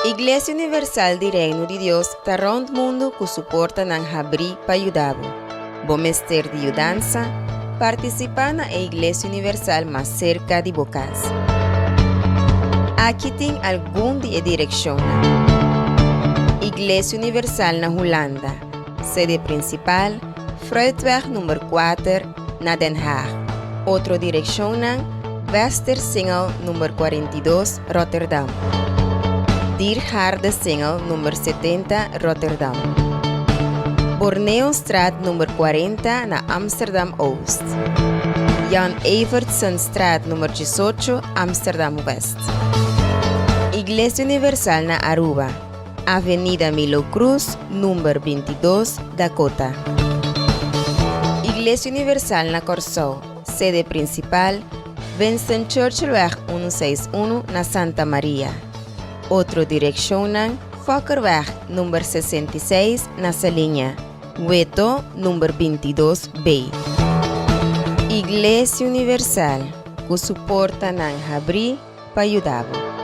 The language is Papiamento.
Iglesia Universal di Reino di Dios ta rònt mundu ku su portanan habrí pa yuda bo. Bo mester di yudansa? Partisipá na e Iglesia Universal mas serka di bo kas. Aki tin algun di e direkshonnan. Iglesia Universal na Hulanda, sede prinsipal, Fruitweg number kuater, na Den Haag. Otro direkshonnan, Westersingel number 42, Rotterdam. Diergaardesingel number 70, Rotterdam. Borneostraat number 40 na Amsterdam Oost. Jan Evertsenstraat number 18, Amsterdam West. Iglesia Universal na Aruba, Avenida Milo Cruz number 22, Dakota. Iglesia Universal na Kòrsou, sede prinsipal, Winston Churchillweg 161 na Santa Maria. Otro direkshonnan, Fokkerweg number 66 na Saliña, Weto number 22 B. Iglesia Universal, ku su portanan habrí pa yuda bo.